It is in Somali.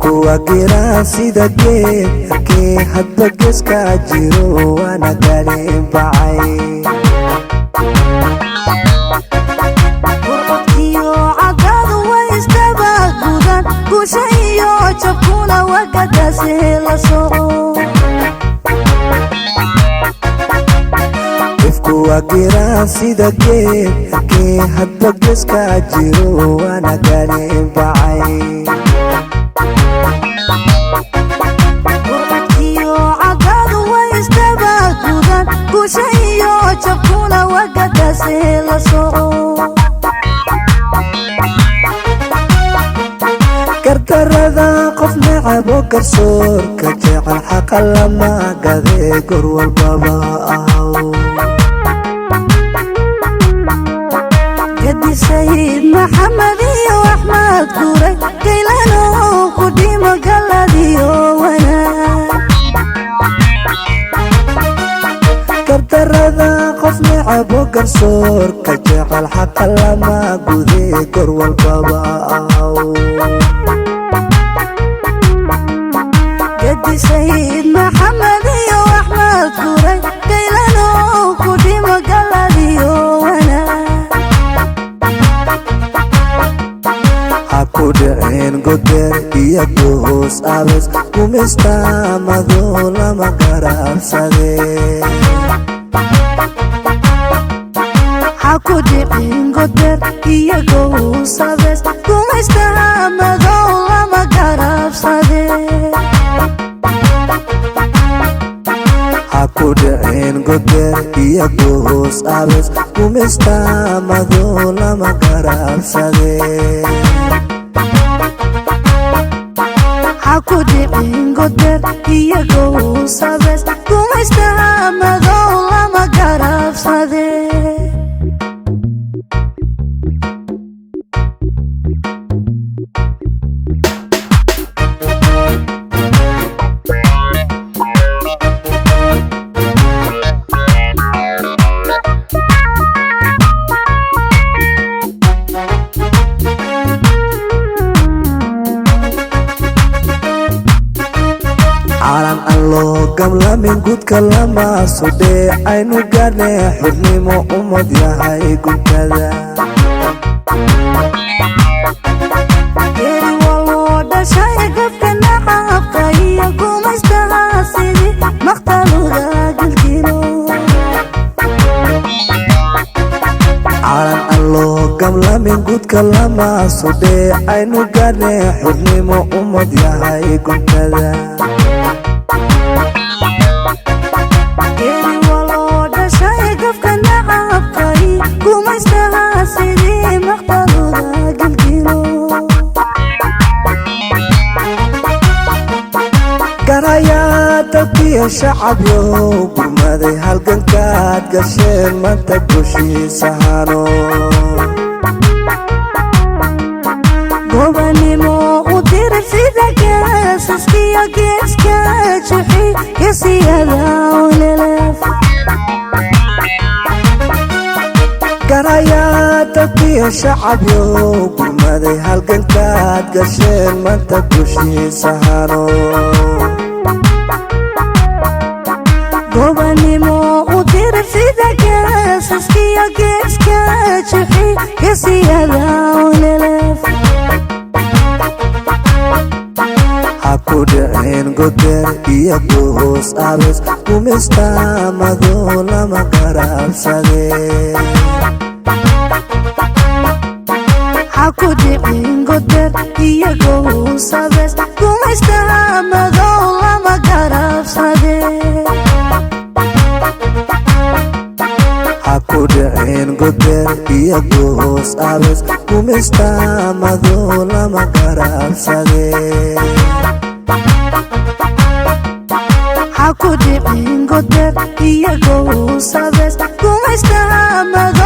Ifku waa giraan sida geedkii hadba geeska jiro, waana galin bacay. Gurcudkiyo cadaadu way isdaba gudan, guusha iyo jabkuna wagadaase la soco. Ifku waa giraan sida geedkii hadba geeska jiro, waana galin bacay. Gurcudkiyo cadaadu way isdaba gudan, guusha iyo jabkuna wagadaase la soco. Gardarada qof necabo, garsoorka jecel, xaqa lama gadee, gor walbaba ahaw. Gadi Sayid Maxamed iyo Axmed Guray, Gaylano ku dhimo galadiyo wanaag. Gardarada qof necabo, garsoorka jecel, xaqa lama gudee, gor walbaba ahaw. Gadi Sayid Maxamed iyo Axmed Guray, Gaylano ku dhimo galadiyo wanaag. Ha ku dhicin godeer iyo goos abes, gumista madow lama garabsadee. Ha ku dhicin goder iyo gowsabes, gumaystaha madow lama garabsade. Ha ku dhicin godeer iyo goos abes, gumista madow lama garabsadee. Ha ku dhicin goder iyo gowsabes, gumaystaha madow lama garabsade. Calan aan loo gamlamin gudka lama sudhee, aynu gaadhne xurnimo, ummad yahay guntada. Geeri waa loo dhashay gafka nacabka iyo gumaystaha sidii maqtaluga gilgilo. Calan aan loo gamlamin gudka lama sudhee, aynu gaadhne xurnimo, ummad yahay guntada. Geeri waa loo dhashay gafka nacabka iyo gumaystaha sidii maqtaluga gilgilo. Garayaa dalkiyo shacabyow gurmaday, halgankaad gasheen maanta gushiisa hano. Gobanimo u dirir sida geesaskiyo geeska juxi geesiyada olelef. Garayaa dalkiyo shacabyow gurmaday, halgankaad gasheen maanta gushiisa hano. Gobanimo u dirir sida geesaskiyo geeska juxi geesiyada olelef. Ha ku dhicin godeer iyo goos abes, gumista madow lama garabsadee. Ha ku dhicin goder iyo gowsabes, gumaystaha madow lama garabsade. Ha ku dhicin godeer iyo goos abes, gumista madow lama garabsadee. Ha ku dhicin goder iyo gowsabes, gumaystaha madow.